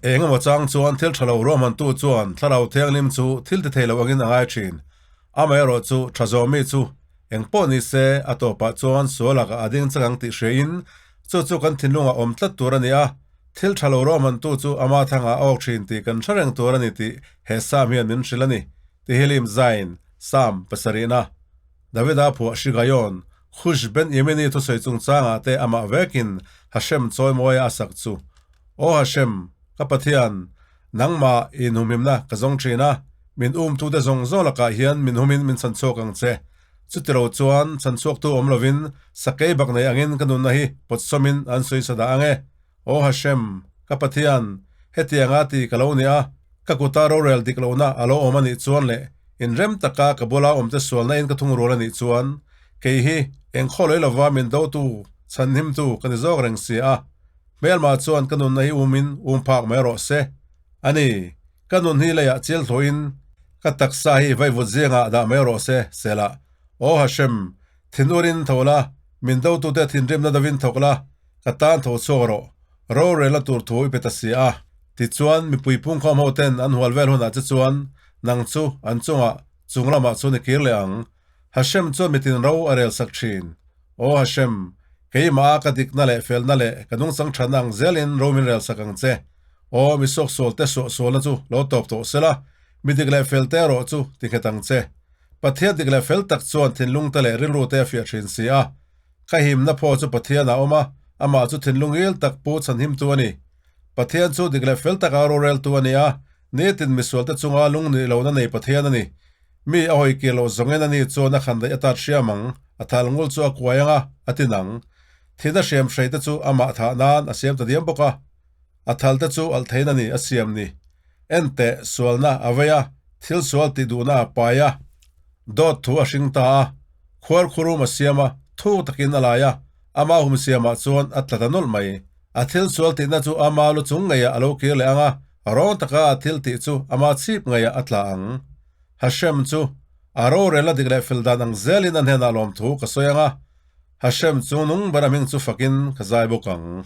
Eng emaw chang chuan thil tha lo ruahmantu chuan Thlarau Thianghlim chu thil ti thei lo angin a ngai thin. Amaherawh chu tha zawhmi chu eng pawh ni se a tawpah chuan sual lakah a ding chak ang tih hriain chu chu kan thinlungah awm tlat tur a ni a, thil tha lo ruahmantu chu ama thangah a awk thin tih kan hre reng tur a ni tih he Sam hian min hrilh a ni. Tehillim Zain, Sam pasarihna. Davida phuah Shigayon, Khush ben Yemeni thusawi chungchangah te amah vekin Hashem chawimawi a sak chu. Aw Hashem, ka Pathian, nangmah i inhumhimna ka zawng thin a, min umtute zawng zawng lakah hian min humin min chhanchhuak ang che. Chutilo chuan chhanchhuaktu awm lovin sakei bak nei angin ka nunna hi pawtsawmin an sawi sa dah ang e. Aw Hashem, ka Pathian, hetianga ti ka lo ni a, ka kuta rorel dik lohna a lo awm a nih chuan leh inrem taka ka bula awmte sualna in ka thungrul a nih chuan, kei hi engkhaw lei lova min dotu, chhanhimtu ka ni zawk reng si a. Hmelma chuan ka nunna hi umin um phak mai rawh se. A ni, ka nun hi leiah chil thlawhin ka taksa hi vaivut zingah dah mai rawh se, Selah. Aw Hashem, thin urin tho la, min dotute thinrimna dovin thawk la, ka tan tho chhuak rawh, rorelna tur thu i pe ta si a. Tichuan, mipui pungkhawm ho ten an hual vel hunah che chuan nang chu an chungah chung lamah chuan i kir leh ang. Hashem chuan mitin ro a rel sak thin. Aw Hashem, keimah a ka dikna leh felna leh ka nungchang thatna ang zelin ro min rel sak ang che. Aw mi suaksual te suahsualna chu lo tawp tawh sela, mi dik leh fel te erawh chu ti nghet ang che. Pathian dik leh fel tak chuan thinlung te leh rilru te a fiah thin si a. Ka himna phaw chu Pathian a awm a, amah chu thinlung ngil tak pu chhanhimtu a ni. Pathian chu dik leh fel taka roreltu a ni a, nitin misualte chunga lungnih lohna nei Pathian a ni. Mi a hawi kir loh zawngin ani chuan a khan daih atan hriam ang, a thal ngul chu a kuai ang a, a tin ang. Thihna hriam hreite chu amah thah nan a siam ta diam bawk a. A thal te chu alh theiin a ni a siam ni. Enteh, sualna a vei a, thil sual tih duhna a pai a, dawt thu a hring ta a, khuar khurum a siam a, thuk takin a lai a, ama hum siamah chuan a tla ta nawlh mai. A thil sual tihna chu ama lu chung ngeiah a lo kir leh ang a, rawng taka a thil tih chu ama chhip ngeiah a tla ang. Hashem chu a rorel a dik leh fel dan ang zelin a hnenah lawmthu ka sawi ang a, Hashem chu nung ber a hming chu fakin ka zai bawk ang.